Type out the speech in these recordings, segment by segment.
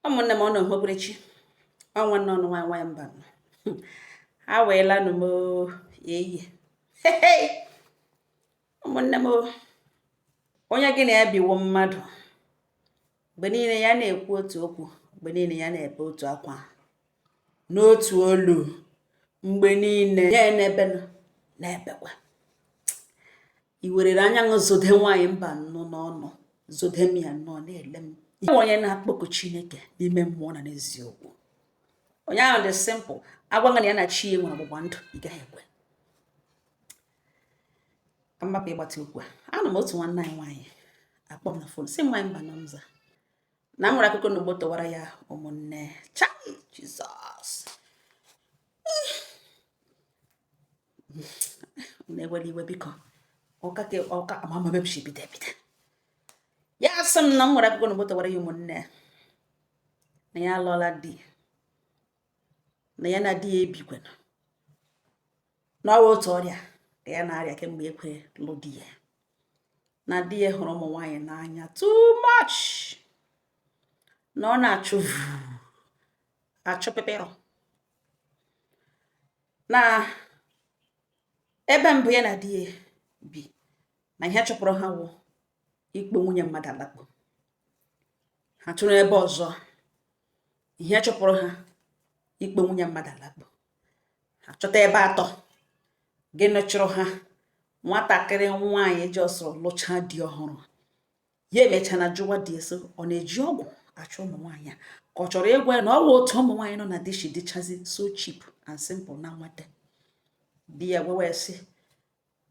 Ụmụnne m, ọnụ hụbụrechi ọ nwanne ọnụ nwaanyị nwaanyị mba ha weela nụ m eyi. Ụmụnne m, onye gị na ya biwo mmadụ, mgbe niile ya na-ekwu otu okwu, mgbe niile ya na-ebe otu akwa n'otu olu, mgbe niile ya na-ebe na-ebekwa, i werere anya ṅụ zode nwaanyị mba nnụ n'ọnụ, zode m ya nnọọ na-ele m. Ihe onye na-akpọku Chineke n'ime mmụọ na n'eziokwu, onye ahụ dị simple. Agwa na ya na chi ya nwere ọgbụgba ndụ, ị gaghị ekwe ka mmapụ ịgbatị okwu a. Anụ m otu nwanne anyị nwaanyị akpọ m na phone, sị m, "Nwaanyị mba nọmza na m nwere akụkọ n'ugbo tọwara ya." Ụmụnne, chai, Jizọs na-ewere iwe, biko. Ọka ka ọka amamabe m si bido ebido. Ya sị m na m nwere akụkọ n'ugbo tọwara ya. Ụmụnne, na ya alụọla di, na ya na di ya ebikwana, na ọ otu ọrịa ka ya na-arịa kemgbe ekwe lụ di ya, na di ya hụrụ ụmụ nwaanyị n'anya too much, na ọ na-achụ achụ pịpịrọ. Na ebe mbụ ya na di ya bi, na ihe chụpụrụ ha wụ ikpo nwunye mmadụ alakpo. Ha chụrụ ebe ọzọ, ihe chụpụrụ ha ikpo nwunye mmadụ alakpo. Ha chọta ebe atọ, gịnị chụrụ ha? Nwatakịrị nwaanyị just lụcha di ọhụrụ. Ya emecha na jụwa di, eso ọ na-eji ọgwụ achụ ụmụ nwaanyị a, ka ọ chọrọ ịgwa ya na ọ wụ otu ụmụ nwaanyị nọ na dishi dịchazi so cheap and simple na nweta. Di ya gwawa ya sị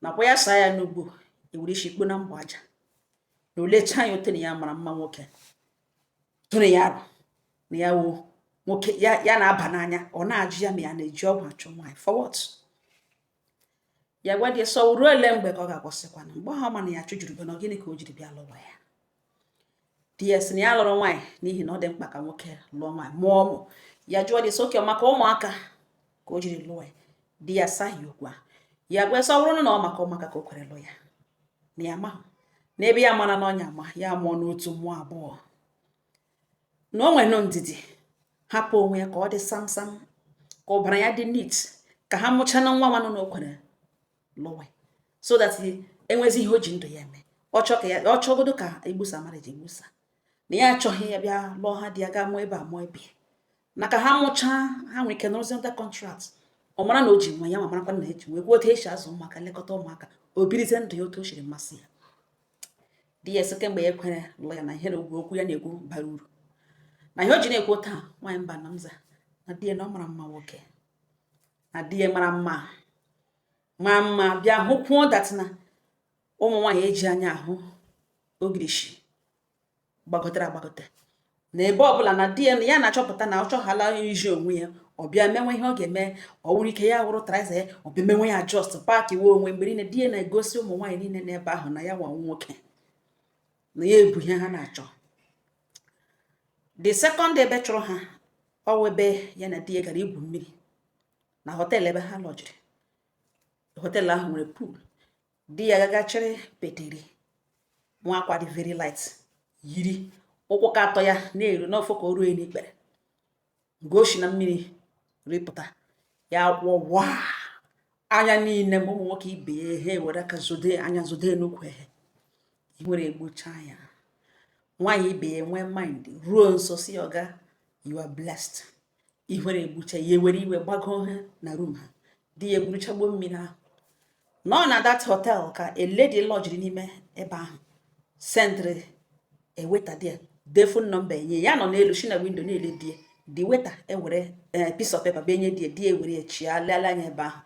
nakwa ya saa ya n'ugbo, ewere isi kpo na mgba aja, na olecha ya ote na ya mara mma, nwoke tụrụ ya arụ na ya wụ nwoke ya ya na-aba n'anya. Ọ na-ajụ ya ma ya na-eji ọgwụ achụ nwaanyị, for what? Ya gwa di sọ ruo ole mgbe ka ọ ga-akwụsịkwanụ? Mgbe ahụ ma na ya chụjuru na gịnị ka o jiri bịa lụwa ya? Di ya sị na ya lụrụ nwaanyị n'ihi na ọ dị mkpa ka nwoke lụọ nwaanyị, mụọ ụmụ. Ya jụọ di sị oke maka ụmụaka ka o jiri lụọ ya? Di ya saghị okwu a. Ya gwa sọ bụrụ na ọ maka ụmụaka ka o kwere lụ ya, na ya mahụ n'ebe ya mara na ọnya ma ya mụọ n'otu, mụọ abụọ, na o nwere ndidi, hapụ onwe ya ka ọ dị samsam, ka ọbara ya dị neat, ka ha mụcha na nwa nwanụ na o kwere lụwa, so that enwezi ihe o ji ndụ ya eme. Ọ chọ ka ya ọ chọgodo ka egbusa marriage egbusa, na ya achọghị ya bịa lụọ ha di ya gaa mụọ ebe a, mụọ ebe, na ka ha mụchaa, ha nwere ike nọrọzi under contract. Ọ mara na o ji nwa ya, ma marakwa na eji nwekwa otu esi azụ ụmụaka, lekọta ụmụaka, o birizie ndụ ya otu o siri masị ya. Di ya sị kemgbe ya kwere lụọ ya, na ihe na okwu ya na-ekwu bara uru, na ihe o ji na-ekwu taa. Nwaanyị mba na mza na di ya na ọ mara mma nwoke, na di ya mara mma, mara mma. Bịa hụkwuo that na ụmụ nwaanyị eji anya ahụ ogirishi gbagotere agbagote na ebe ọbụla na di ya ya na-achọpụta na ọ chọghala iji onwe ya, ọ bịa menwe ihe ọ ga-eme. Ọ nwere ike ya wụrụ trouser ya, ọ bịa menwe ya just pack iwe onwe. Mgbe niile di ya na-egosi ụmụ nwaanyị niile n'ebe ahụ na ya nwa nwoke, na ya ebu ihe ha na-achọ. The second ebe chụrụ ha, ọwụ ebe ya na di ya gara igwu mmiri na hotel ebe ha lọjiri. Hotel ahụ nwere pool. Di ya gagachịrị peteri nwa akwa dị very light, yiri ụkwụ ka atọ ya na-eru n'ofe ka o ruo n'ikpere. Mgbe o si na mmiri rịpụta, ya kwụọ waa anya niile ma ụmụ nwoke ibe ya ha ewere aka zode anya, zode n'ukwu ehe nwere egbucha ya. Nwaanyị ibe ya enwee mind ruo nso si, "Ọga, you are blessed." Ihere egbucha ya, ewere iwe gbago ha na room ha. Di ya egburuchagbuo mmiri ahụ nọ na that hotel ka a lady lọjiri n'ime ebe ahụ sendịrị eweta di ya dee phone number enye ya. Nọ n'elu si na window na-ele di ya. The waiter ewere piece of paper bịa nye di ya. Di ya ewere ya chia lele anya ebe ahụ,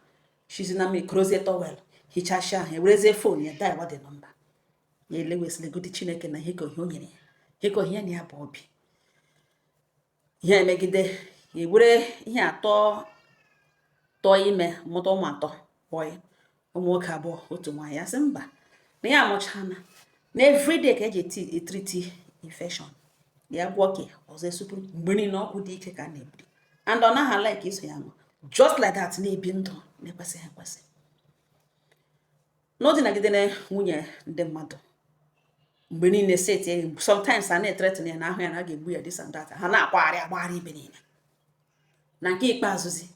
shizi na mmiri krozie towel hichasịa ahụ, ewerezie phone ya dial the number. Ya elewesịrịgodi Chineke na ihe ka ihe o nyere ya, ihe ka ihe na ya bụ obi ihe emegide ya. Ewere ihe atọ tọọ ime, mụta ụmụ atọ boy, ụmụ nwoke abụọ, otu nwaanyị. Ya sị mba, na ya amụchana, na everyday ka eji eti etreat infection ya, gwọ ka ọzọ esupụrụ mgbe niile, ọgwụ dị ike ka a na-eburi, and ọ naghị like iso ya ṅụ just like that, na-ebi ndụ na-ekwesịghị ekwesị n'ọdịnagide nwunye ndị mmadụ. Mgbe niile set, sometimes a na-ethreaten ya na ahụ ya na a ga-egbu ya, this and that. Ha na-akwagharị agbagharị ibe niile. Na nke ikpeazụzi,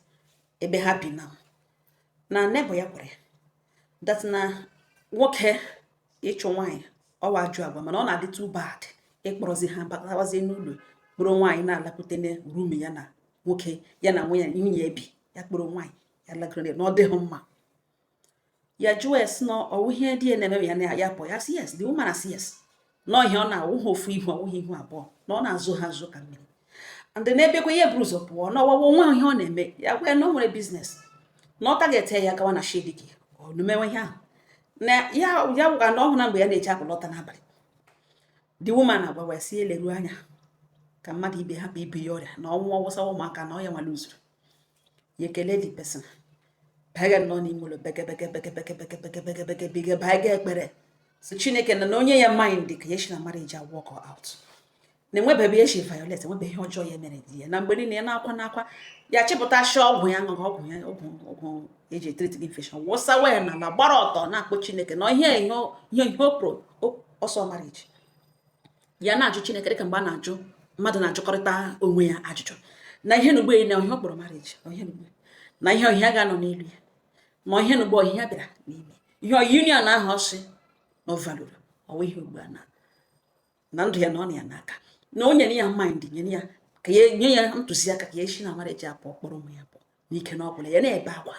ebe ha bi na neighbor ya gwara ya that na nwoke ịchụ nwaanyị ọwa ajụ agwa, mana ọ na-adị too bad ịkpọrọzi ha batawazie n'ụlọ, kpụrụ nwaanyị na-alakwute na room ya na nwoke ya na nwunye ebi ya, kpụrụ nwaanyị ya lagoro na ọ dịghị mma. Ya jụọ ya sị na ọwụ ihe di ya na-eme ya na ya pụọ. Ya sị yes. The woman asị yes, nọ ihe ọ na-awụghị ofu ihu, ọwụghị ihu abụọ, na ọ na-azụ ha azụ ka mmiri. And n'ebekwa ihe buru ụzọ pụọ na ọwawa onwe ihe ọ na-eme. Ya gwa ya na o nwere business na ọ target ya gawa na shed gị ọ mewe ihe ahụ na ya ya gwa na ọhụrụ na mgbe ya na-eji apụ lọta n'abalị. The woman agwawa ya si eleruo anya ka mmadụ ibe hapụ ibu ya ọrịa na ọnwụ ọwụsawa ụmụaka na ọ ya nwale uzuru ya. Ekele the person bege nọ n'ime ụlọ, bege bege bege bege bege bege bege bege bege bege ekpere so Chineke na onye ya mind ka ya si na marriage a work out, na enwebeghị ya si violate, enwebeghị ihe ọjọọ ya mere di ya. Na mgbe niile ya na-akwa n'akwa, ya chịpụta shi ọgwụ ya ṅụrụ, ọgwụ ya, ọgwụ eji etreat infection, wụsawa ya n'ala, gbara ọtọ na-akpọ Chineke na ihe ihe ihe ihe o pro ọsọ marriage. Ya na-ajụ Chineke dịka mgbe a na-ajụ mmadụ na-ajụkọrịta onwe ya ajụjụ na ihe n'ugbo na ihe ọ kpọrọ marriage, ihe n'ugbo na ihe ọhịa ga-anọ n'elu ya, na ihe n'ugbo ọhịa bịara n'ime ihe union ahụ, ọsị na ọ valụrụ ọwa ihe ugbu a na ndụ ya na ọ na ya n'aka na o nyere ya mind, nyere ya ka ya nye ya ntụziaka ka ya esi na marriage apụọ, kpọrọ ụmụ ya pụọ n'ike na ọbụla. Ya na-ebe akwa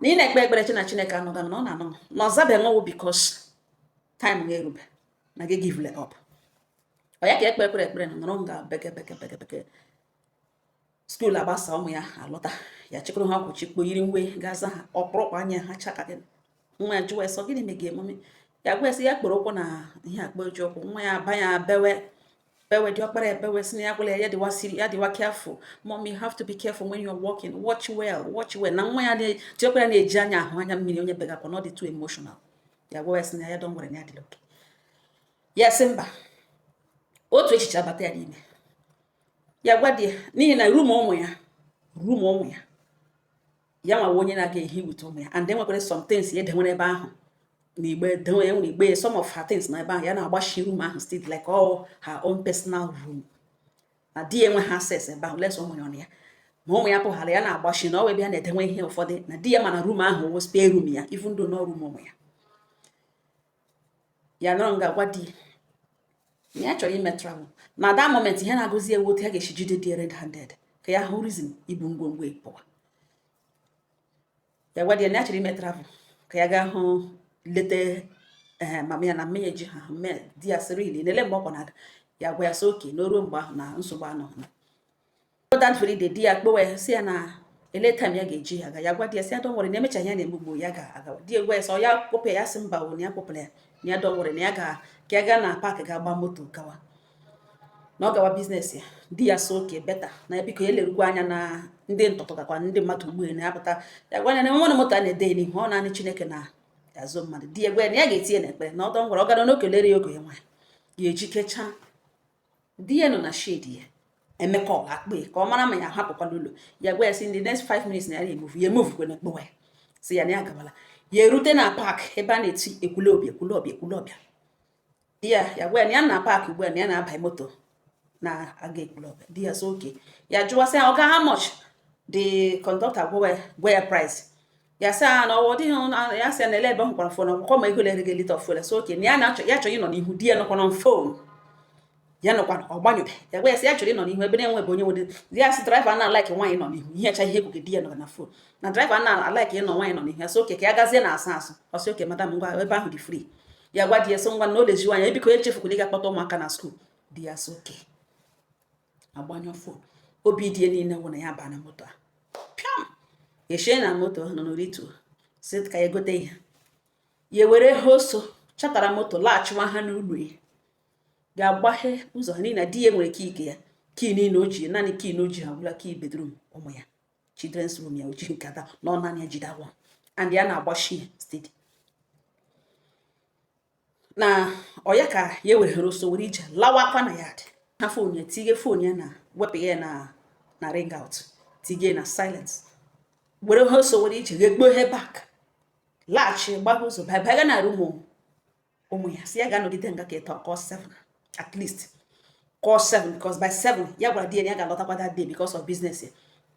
na ị na-ekpe ekpere chi na Chineke anụga na ọ na-anụ na ọ zabeghị ọnwụ because time ga-erube na gị give up. Ọ ya ka ekpe ekpere ekpere na nọrọ nga beke beke beke beke. School agbasa, ụmụ ya alọta, ya chịkọrọ ha ọkwụ chikpo yiri nwe gaza ha ọkpụrụkpụ anya ha chaka gị. Nwa ya jụwa ya sọ, "Gịnị mege, mummy?" Ya gwa ya sị ya kpọrọ ụkwụ na ihe akpa oji ụkwụ. Nwa ya aba ya bewe bewe, dị ọkpara ebewe sị na ya gwara ya, ya dịwa siri, ya dịwa careful, "Mommy, you have to be careful when you're walking, watch well, watch well." Na nwa ya dị ọkpara na-eji anya ahụ anya mmiri onye begakwa na ọ dị too emotional. Ya gwa ya sị na ya don nwere na ya dịla oke. Ya sị mba, otu echiche abata ya n'ime ya, gwa di ya, n'ihi na room ụmụ ya, room ụmụ ya, ya nwawa onye na-aga ehi with ụmụ ya, and enwekwara some things ya edenwere ebe ahụ na igbe denwe ya nwere igbe, some of her things na ebe ahụ. Ya na-agbashi room ahụ still like all her own personal room, na di ya enweghị access ebe ahụ less ụmụ ya ọ na ya ma ụmụ ya pụghara. Ya na-agbashi na ọ wee bịa na-edenwe ihe ụfọdụ na di ya mana room ahụ wụ spare room ya, even though no room ụmụ ya. Ya nọrọ nga gwa di ya na ya chọrọ ime travel. Na that moment, ihe na-agụzi ewu otu ya ga-esi jide di red handed ka ya hụ reason ibu ngwongwo pụwa. Ya gwa di ya na ya chọrọ ime travel ka ya gaa hụ leta ee mama ya na mmanya ji ha mme. Di ya sịrị ili nele mgbe ọ kwa na-aga. Ya gwa ya sị oke na o ruo mgbe ahụ na nsogbu anọ na that very day. Di ya kpowe ya sị ya na ele time ya ga-eji ya ga. Ya gwa di ya sị ya don't worry, na emechaghị ya na-eme ugbo ya ga-agawa. Di ya gwa ya sị ọ ya kpọpụ ya. Ya sị mba o, na ya kpọpụrụ ya, na ya don't worry, na ya ga ka ya gaa na park ga gba moto gawa, na ọ gawa business ya. Di ya sị okay, better, na ya biko ya elerukwa anya na ndị ntụtụ gakwa ndị mmadụ ugbu na ya pụta. Ya gwa ya na enwere moto a na-ede ya n'ihu ọ naanị Chineke na azụ mmadụ. Di ya gwa ya na ya ga-etinye n'ekpere na ọdọ ngwara ọ gara na o kelere ya oge ya nwaanyị ya ejikecha. Di ya nọ na shed ya eme call akpị ka ọ mara ma ya ahapụkwala ụlọ. Ya gwa ya sị in the next 5 minutes na ya na-emove. Ya emove kwe na ekpewa ya sị ya na ya gawala. Ya erute na park ebe a na-eti Ekwulobia, Ekwulobia, Ekwulobia. Di ya ya gwa ya na ya na park ugbu a, na ya na-aba moto na-aga Ekwulobia. Di ya sị okay. Ya jụwasị ya, "Ọga, how much?" The conductor gwa ya price. Ya sị na ọ dịghị. Ya sị ya na ele ebe ọ hụkwara phone ọkwụkwọ ma ego lere gị liter of fuel. So okay, na ya na-achọ, ya chọrọ ịnọ n'ihu. Di ya nọkwa na phone, ya nọkwa ọgbanyụbe. Ya gwa ya sị ya chọrọ ịnọ n'ihu ebe na-enwe bụ onye nwere. Ya sị driver na like nwaanyị nọ n'ihu ihe cha ihe ekwuge. Di ya nọ na phone na driver na like ịnọ nwaanyị nọ n'ihu. Ya sị okay, ka ya gazie na asa asụ. Ọ sị okay, madam, ngwa, ebe ahụ dị free. Ya gwa di ya sị ngwa, na o leziwa anya, ebiko echefukwala ịga kpọta ụmụaka na school. Di ya sị okay, agbanyụ phone. Obi dị ya niile wụ na ya baa na moto a pịam eshie na moto nọ n'oritu si ka ya gote ihe. Ya were ha oso chatara moto laghachiwa ha n'ụlọ. Ya ga-agbaghe ụzọ ha n'ihi na di ya nwere key ike ya, key niile o ji, naanị key na o ji ha gwụla key bedroom ụmụ ya, children's room ya o ji nkata na ọ naanị ya jide agwọ and ya na-agbashi ya steady na ọ ya ka ya were oso were ije lawakwa na yard ha. Phone ya tinye, phone ya na wepụ ya na ring out, tinye na silence, were ha oso were ije ghekpo he back, laghachi gbaghe ụzọ baga na room. Ụmụ ya si ya ga-anọgide nga ka ịtọ kọọ 7, at least kọọ 7, because by 7 ya gwara di ya na ya ga-alọtakwa that day because of business ya.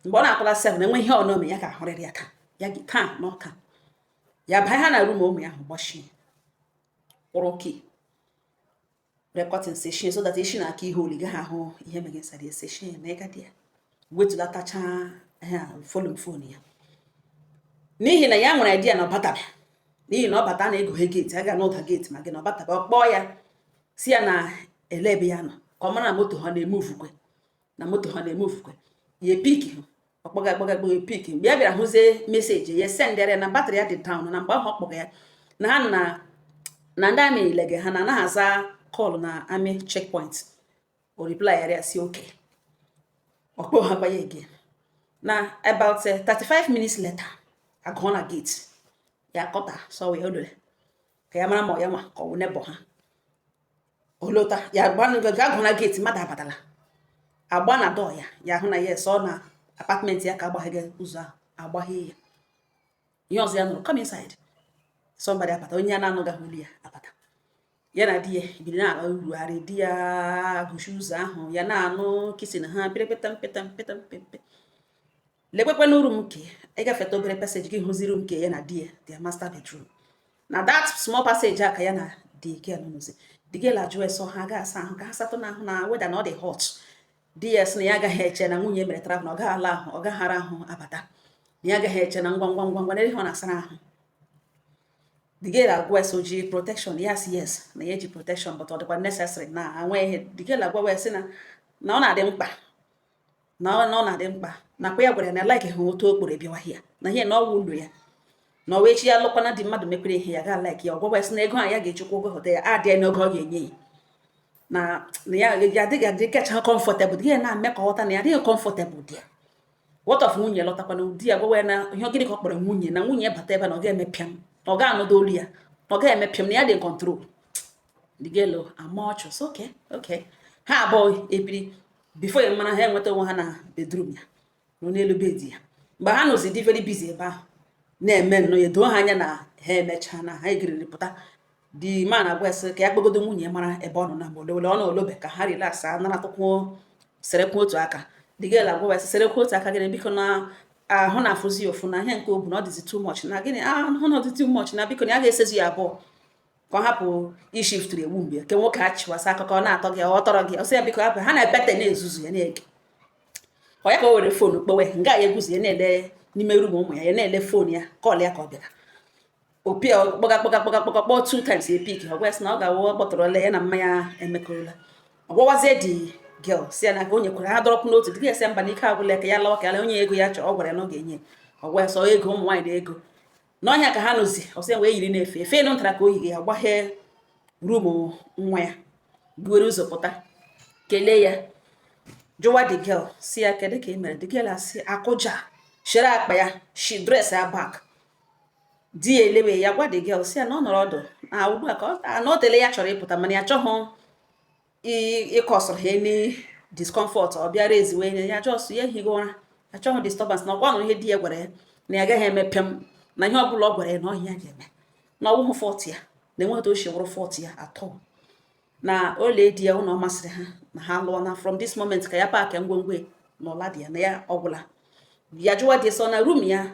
Mgbe ọ na-akọla 7, enwe ihe ọnọme ya ga-ahụrịrị ya taa, ya taa na ọka ya baa ha na room ụmụ ya ahụ, gbachie, kwụrụ key, were curtain seshie so that eshi na-aka ihe oli gaghị ahụ ihe mere inside ya. Seshie na ịga di ya wetulatacha ha volume phone ya, n'ihi na ya nwere idea na ọ batabe, n'ihi na ọ bata na-egoghe gate, a ga n'ụda gate ma gị na ọ batabe. Ọ kpọọ ya, si ya na ele ebe ya nọ, ka ọ mara na moto ha na-eme ufukwe, na moto ha na-eme ufukwe. Ya epick, ọkpọga akpọga akpọga, epick. Mgbe ya bịara hụzie message ya sendịara ya na battery ya dị down, na mgbe ahụ ọ kpọga ya na ha na ndị army lege ha na anaghị aza call na army checkpoint. O reply ya si okay. Ọkpọ ha kwa ya again na about 35 minutes later, agụọ na gate ya kọta sọwa ya olole ka ya mara ma ọ ya nwa ka ọ wụ neighbour ha. Olota ya ga agụ na gate, mmadụ abatala, agba na door ya. Ya hụ na yes, ọ na apartment ya ka agbagheghị ụzọ ahụ, agbaghe ya. Ihe ọzọ ya nụrụ, "Come inside." Somebody abata, onye ya na-anụgaghị olu ya abata. Ya na di ya biri na-erugharị, di ya gụchi ụzọ ahụ, ya na-anụ kissing ha pịrịpịtam pịtam pịtam pịpị. Lekwekwe n'uru m ke ịgafeta obere passage, gị hụziri m ke ya na di ya, their master bedroom. Na that small passage a ka ya na the girl nọzi. The girl ajụ ese ha ga-asa ahụ, ka ha satụ n'ahụ na weather na ọ dị hot. Di ya sị na ya agaghị eche, na nwunye mere travel, na ọ gaghị ala ahụ, ọ gaghị ara ahụ abata, na ya agaghị eche na ngwa ngwa ngwa ngwa na ihe ọ na-asara ahụ. The girl agwa ese o ji protection. Yes, yes, na ya eji protection, but ọ dịkwa necessary na anwe ihe. The girl agwa wee sị na ọ na-adị mkpa, na ọ na-adị mkpa, nakwa ya gwara ya na like ha otu o kporo bịawa ya na ihe na ọwụ ụlọ ya, na ọ wee chi ya lụkwana di mmadụ mekwere ihe ya ga like ya. Ọ gwagwa ya sị na ego a ya ga-echukwa ụgwọ hotel ya adị ya n'oge ọ ga-enye ya, na ya adịghị adị kacha comfortable. Di ya na-eme ka ọ ghọta na ya adịghị comfortable. Di ya, what of nwunye lọtakwana? Di ya gwawa ya na ihe gịnị ka ọ kpọrọ nwunye, na nwunye bata ebe na ọ ga-eme pịam, na ọ ga-anụdo olu ya, na ọ ga-eme pịam, na ya dị in control. The girl ama ọchụ so okay. Ha abụọ ebiri. Before ya mara, ha enweta onwe ha na bedroom ya, nọ n'elu bed ya. Mgbe ha nọzi dị very busy ebe ahụ na-eme nnọọ, ya doo ha anya na ha emechaa, na ha egiriri pụta. The man agwa sị ka ya kpọgodo nwunye mara ebe ọ nọ, na mgbe olewele ọ nọ olobe ka ha relax, a naratụkwuo, serekwa otu aka. The girl agwa sị, "Serekwa otu aka gịnị? Biko, na ahụ na-afụzi ya ụfụ, na ihe nke o bu na ọ dịzi too much, na gịnị ahụ na ọ dị too much, na biko na ya ga-esezi ya abụọ ka ọ hapụ ishiftiri ewu." Mgbe nke nwoke achịwasị akụkọ ọ na-atọ gị, ọ tọrọ gị, ọ sị ya biko hapụ. Ha na-epete na-ezuzu ya na-ege ọ ya ka o were phone kpewe nga ya eguzi ya na-ele n'ime room ụmụ ya, ya na-ele phone ya, call ya ka ọ bịara. Opi kpọga kpọga kpọga kpọga, kpọọ two times, epick. Ọ gwa ya sị na ọ ga-awụ kpọtụrụla ya na mmanya emekọrọla. Ọ gwawazie the girl si ya na ka o nyekwara ha dọrọpụ n'otu. Dị ya sị mba, na ike agwụla ya, ka ya lawa, ka ya la onye ego ya chọrọ. Ọ gwara ya na ọ ga-enye. Ọ gwa ya sọ ego ụmụ nwaanyị na ego n'ọhịa ka ha nụzi. Ọsọ ya wee yiri na-efe efe elu ntara ka o yiri ya, gbaghee room nwa ya, buere ụzọ pụta, kelee ya, jụwa the girl si ya kedu ka ị mere. The girl asị akụja shere akpa ya shi dress ya back. Di ya elewe ya, gwa the girl si ya na ọ nọrọ ọdụ na ugbu a ka ọ na o tele ya chọrọ ịpụta, mana ya achọghị ịkọsịrị ha any discomfort. Ọ bịara eziwe ya, just ya ehighị ụra, achọghị disturbance, na ọkwa nụrụ ihe di ya gwara ya na ya agaghị eme pịam, na ihe ọbụla ọ gwara ya na ọhịa ya ga-eme, na ọwụhụ fault ya, na enweghị otu o si wụrụ fault ya atọ, na o lee di ya ụlọ ọ masịrị ha na ha lụọ, na from this moment ka ya pack ngwongwo na ọla dị ya na ya ọgwụla. Ya jụwa di sọ na room ya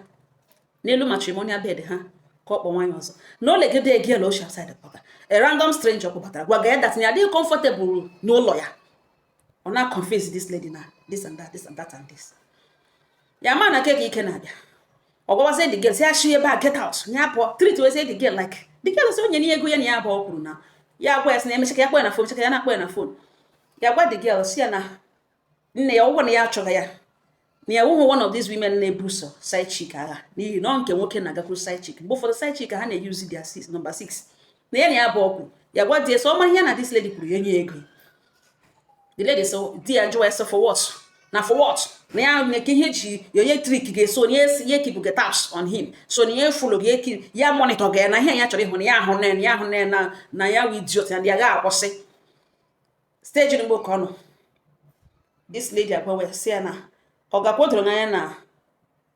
n'elu matrimonial bed ha ka ọ kpọ nwaanyị ọzọ na o legide girl oshi outside pụta, a random stranger kpọbatara gwa ya that na ya adịghị comfortable n'ụlọ ya. Ọ na confess this lady na this and that, this and that and this. Ya ma na keke ike na-abịa. Ọ gwawazie the girl si ya shi ebe a, get out, ya pụọ. Treat wezie the girl like the girl sị onye nye ego ya na ya abụọ kwuru na ya gwa ya sị na emecha ka ya kpọ ya na phone, mecha ka ya na-akpọ ya na phone. Ya gwa the girl si ya na nne ya ọgwụgwọ na ya achọghị ya, na ya wụhụ one of these women na-ebuso side chick agha, n'ihi na ọ nke nwoke na-agakwuru side chick. Mgbe ụfọdụ side chick ha na-eyuzi their six, number 6 na ya na ya bụ ọkwụ. Ya gwa di ya sị ọ mara ihe na this lady kwuru, ya nye ego. The lady so di ya jụwa ya sị for what, na for what, na ya na ihe ji ya onye trick ga-eso na ya keep get tabs on him, so na ya follow ga eki ya monitor ga ya, na ihe ya chọrọ ịhụ na ya ahụ na ya ahụ na ya wụ idiot, na ya ga-akwụsị stage mgbe ka ọ nọ. This lady agwawa sị ya na ọ gakwa doro anya na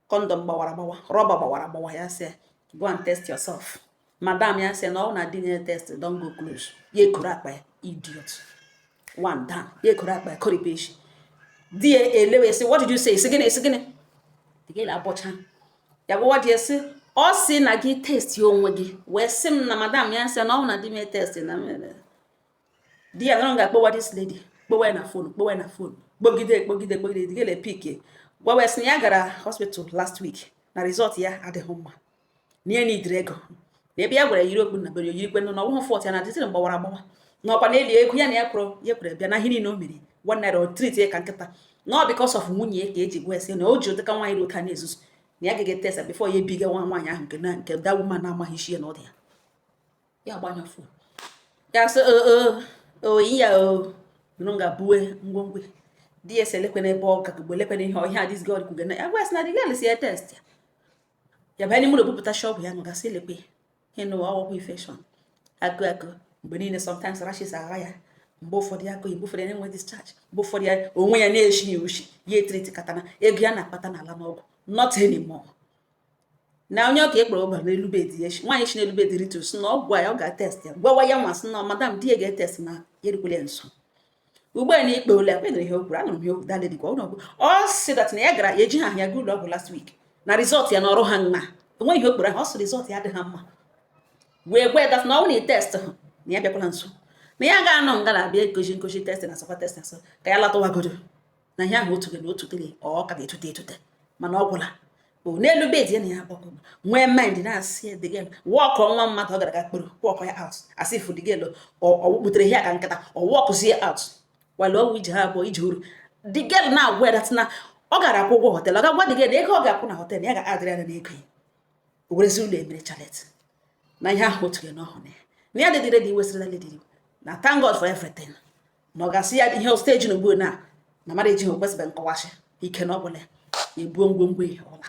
condom gbawara agbawa, rọba gbawara agbawa. Ya sị, "Go and test yourself." Madam ya sị na ọ na di ya test, don't go close. Ya ekoro akpa ya, idiot one down. Ya ekoro akpa ya koripụ echi. Di ya elewe, sị, "What did you say?" Sị gịnị? Sị gịnị? The girl abọcha ya, gwawa di ya, sị ọ sị na gị test onwe gị, wee sị m na madam ya sị na ọ na di m test na mere. Di ya nọrọ ga-akpọwa this lady, kpọwa ya na phone, kpọwa ya na phone, kpogide, kpogide, kpogide. The girl pick, gwawa ya sị na ya gara hospital last week, na result ya adịghị mma, na ya nidiri ego, na ebe ya gwara ya yiri okpu na bere oyirikwe na ọwụhụ fault ya, na dịtịrị gbawara agbawa, na ọkwa na eli ego ya na ya kwụrụ ya kwere bịa na ihe niile o mere one naira o treat ya ka nkịta, na ọ because of nwunye ya ka eji gwa ya sị na o ji ụdịka nwaanyị dị ụta na-ezuzu, na ya gaghị test before ya ebiga nwa nwaanyị ahụ nke na nke that woman na-amaghị isi ya na ọ dị ya. Ya agbanyụ phone, ya sị o o ya o nụrụ nga buwe ngwongwo. Di ya sị elekwe n'ebe ọ gagbo, elekwe n'ihe ọhịa this girl kwuge na ya gwa ya sị na the girl si ya test ya. Ya banye n'ime ụlọ, bupụta shọbụ ya, nọgasị elekwe ihe n'ụwa ọgwụ infection agụ agụ mgbe niile, sometimes rashes agha ya, mgbe ụfọdụ agụ, mgbe ụfọdụ ya na-enwe discharge, mgbe ụfọdụ ya onwe ya na-eshi ya ushi. Ya etriti katana ego ya na-akpata n'ala n'ọgwụ, not anymore. Na onye ọka ekpere ụba n'elu bed ya, nwaanyị shi n'elu bed ritu, sị na ọ gwa ya ọ ga-test ya, gwawa ya nwa sị na madam di ya ga-etest na ya erukwala ya nso ugbu a na ikpe ole akpa ihe o kwuru. Anụrụ m ihe okwu that lady gwa ụlọ ọgwụ. Ọ sị that na ya gara ya eji ha ahụ ya gaa ụlọ ọgwụ last week, na result ya na ọrụ ha mma, enweghị ihe o kpere ha. Ọ sị result ya adịghị mma, wee gwa ya that na ọ na test ha na ya bịakwala nso, na ya ga-anọ nga na abịa ekochi nkochi test na asakwa test asọ ka ya latụwagodo na ihe ahụ otu gị na otu tele ọ ka ga-etute etute, mana ọ gwụla o n'elu bed ya na ya agbakọ nwee mind na-asị the girl walk nwa mmadụ ọ gara aga kpụrụ walk ya out, asị if the girl ọ kputere ihe ka nkịta ọ walkzie out wale ọwụ ije ha abụọ ije uru. The girl na-agwa ya that na ọ gara akwụ ụgwọ hotel, ọ ga-agwa the girl na ego ọ ga-akwụ na hotel ya ga-adịrị ya n'ego ya, o werezi ụlọ emere chalet na ihe ahụ otu gị n'ọhụ na ya na ya dịdịrị dị wesịrị lady na thank God for everything, na ọ ga-asị ya ihe stage na ugbu na na mara ejighị okwesịbe nkọwashi ike na ọbụla ya ebuo ngwongwo ya ọla.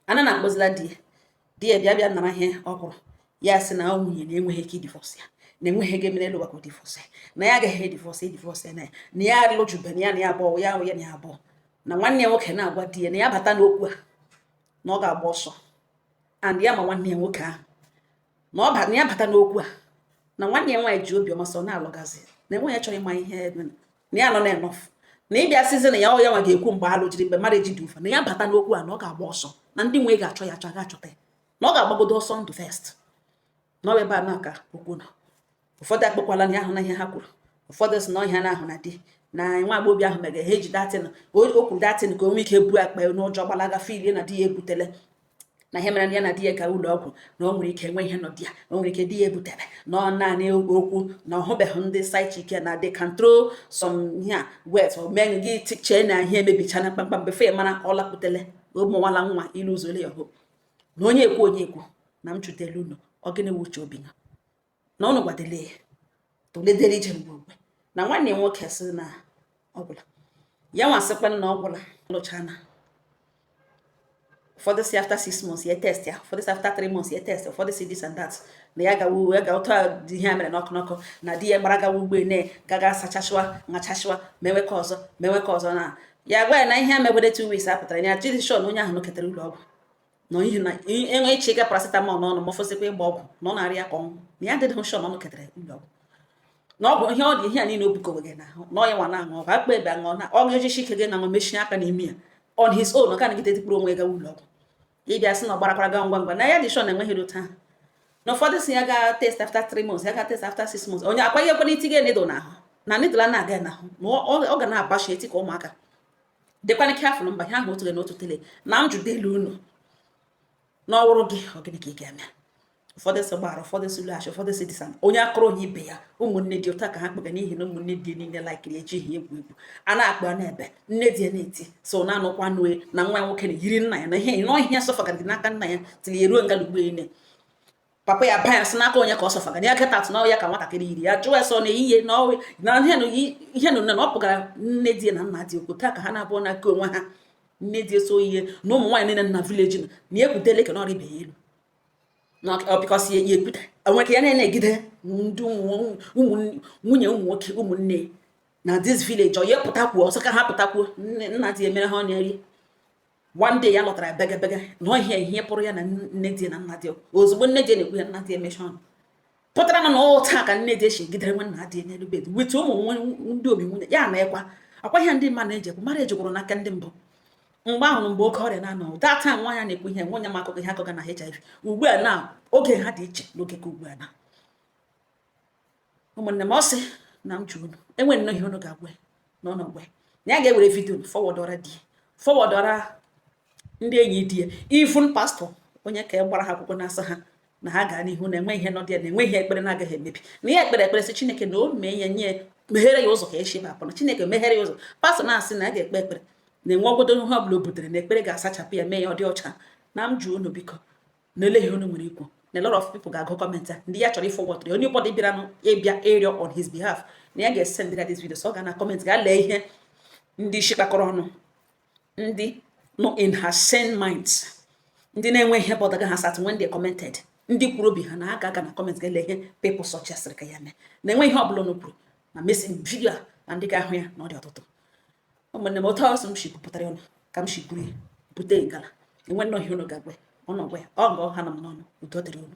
Ana na-akpọzila di ya, di ya bịa bịa nara ihe ọ kwụrụ ya, sị na ọ nwunye na enweghị ike idivorce ya, na enweghị ego mere elu ụwa ka o divorce ya, na ya agaghị edivorce edivorce ya, na ya na ya alụjube na ya na ya abụọ ya ya na ya abụọ, na nwanne ya nwoke na-agwa di ya na ya bata n'okwu a na ọ ga-agba ọsọ, and ya ma nwanne ya nwoke ahụ na ọ na ya bata n'okwu a, na nwanne ya nwaanyị ji obiọma sọ na-alụgazi, na enweghị chọrọ ịma ihe na ya nọ na enough, na ịbịa sizi na ya ọ ya nwa ga-ekwu mgbe alụ jiri mgbe mara eji dị ụfa, na ya bata n'okwu a na ọ ga-agba ọsọ, na ndị nwe ga-achọ ya achọ ga-achọta ya, na ọ ga-agbagodo ọsọ ndụ first, na ọ bụ ebe a na ka okwu nọ. Ụfọdụ akpọkwala na ya ahụ na ihe ha kwuru, ụfọdụ sị na ọhịa na ahụ na di na nwa agbọghọbịa ahụ mere ha eji that thing o kwuru that thing ka o nwee ike buo akpa ya n'ụjọ gbalaga filie na di ya ebutele, na ihe mere na ya na di ya gara ụlọ ọgwụ, na o nwere ike enwe ihe nọ di ya, o nwere ike di ya ebutere na ọ naanị okwu na ọ hụbeghị ndị side chick na they can throw some ihe a wet o mee gị chee na ihe emebichana kpamkpam befe mara ọ lakputele ụmụnwala nwa ilu ụzọ ole ya hụ na onye ekwu onye ekwu na m chutelu unu. Ọ gịnị wuche obi na na ụnụ gwadele ya tụledere ije mgbe mgbe na nwanne ya nwoke sị na ọgwụla ya nwa sịkwanụ na ọgwụla lụchana. Ụfọdụ si after 6 months ya test ya, ụfọdụ si after 3 months ya test, ụfọdụ si this and that, na ya gawa ya ga otu a dị ihe a mere n'ọkụ n'ọkụ na di ya gbara gawa ugbo ene gaga sachasịwa ṅachasịwa mewe ka ọzọ mewe ka ọzọ, na ya gwa ya na ihe a megwede 2 weeks a pụtara ya jiri shon onye ahụ nọketere ụlọ ọgwụ na n'ihi na enwe iche ịga paracetamol n'ọnụ ma ọfọsịkwa ịgba ọgwụ na ọ na-arịa ka ọnwụ, na ya adịghị shon ọnụ ketere ụlọ ọgwụ na ọgwụ ihe ọ dị ihe a niile o bukọwege n'ahụ na ọ ya nwa na-aṅụ ọgwụ akpa ebe aṅụ na ọ ga-ejichi ike gị na-aṅụ mechie aka n'imi ya on his own, ọ ka nagide dịkpụrụ onwe ya gawa ụlọ ọgwụ ịbịa sị na ọ gbarakwara gawa ngwa ngwa na ya dị sure na enweghị otu ahụ, na ụfọdụ si ya gaa test after 3 months, ya gaa test after 6 months. Onye akwa ihe kwena itinye needle n'ahụ na needle a na-aga n'ahụ na ọ ga na-abashi eti ka ụmụaka dịkwana careful mba ihe ahụ otu gị na otu tele na m jụdelu unu na ọwụrụ gị ọ gịnị ka ị ga-eme? Ụfọdụ si gbara, ụfọdụ si lụghachi, ụfọdụ si dịsa onye akụrụ onye ibe ya. Ụmụnne dị ụta ka ha kpega n'ihi na ụmụnne dị niile laikiri ejighị egwu egwu a na-akpọ na-ebe nne di ya na-eti so na anụkwa nue na nwa ya nwoke na-yiri nna ya na ihe nọ ihe sọfagara gị n'aka nna ya tiri ya ruo nga ugbo ene papa ya baa ya sị n'aka onye ka ọ sọfagara ya kịta atụ na ya ka nwatakịrị yiri ya jụọ ya sọ na ehihie na na ihe na na ọ pụgara nne di ya na nna di okwu taa ka ha na-abụọ n'aka onwe ha nne di eso ihe na ụmụ nwaanyị niile na village na na ekwutele ka na ọrịa ibe ya elu na ọ because ya ekwute onwe ka ya na-enegide ndị ụmụ nwunye ụmụ nwoke ụmụnne na this village ọ ya pụtakwuo ọsọ ka ha pụtakwuo nna di emere ha ọ na-eri. One day ya lọtara bega bega na ihe ihe pụrụ ya na nne di na nna di. Ozugbo nne di na-ekwu ya, nna di emechi ọnụ. Pụtara na ụta ka nne di eshigidere nwe nna di n'elu bed with ụmụ ndị obi nwunye ya na ekwa akwa. Ihe ndị mmadụ na-eji ekwu marriage gwụrụ n'aka ndị mbụ mgbe ahụ, mgbe oke ọrịa na-anọ. That time nwa ya na-ekwu ihe, nwa ya ma akụkọ ihe akụkọ na HIV. Ugbu a na oge ha dị iche n'oge ka ugbu a na. Ụmụnne m, ọ sị na m jụ unu, enwe nnọọ ihe unu ga-agwa na ọ nọ gwa na ya ga-ewere video forwardọra di, forwardọra ndị enyi di ya, even pastor onye ka gbara ha akwụkwọ na-asa ha na ha gaa n'ihu na enwe ihe nọ dị ya, na enwe ihe ekpere na-agaghị emebi, na ya ekpere ekpere sị Chineke na o mee ya, nye meghere ya ụzọ ka esi ebe apụ, na Chineke meghere ya ụzọ. Pastor na-asị na a ga-ekpe ekpere na enwe ọgodo ihe ọbụla o butere na ekpere ga-asachapụ ya, mee ya ọ dị ọcha. Na m jụọ unu, biko, na ele ihe unu nwere ikwu, na a lot of people ga-agụ comment a, ndị ya chọrọ ịforward onye ụfọdụ bịara ịbịa ịrịọ on his behalf, na ya ga-esend ya this video, so ọ ga na comment ga lee ihe ndị isi kpakọrọ ọnụ, ndị nọ in her sane minds, ndị na-enwe ihe bọdaga ha sat when they commented, ndị kwuru obi ha na ha ga-aga na comment ga-ele ihe people suggested ka ya mee, na enwe ihe ọbụla unu kwuru na mesi video a na ndị ga-ahụ ya na ọ dị ọtụtụ. Ụmụnne m, otu ọsọ m si pụtara ọnụ ka m si buru bute ngala, enwe nnọọ ihe unu ga-agwa ọnụ gwa ya ọ nga ọha na m n'ọnụ. Udo dịrị unu.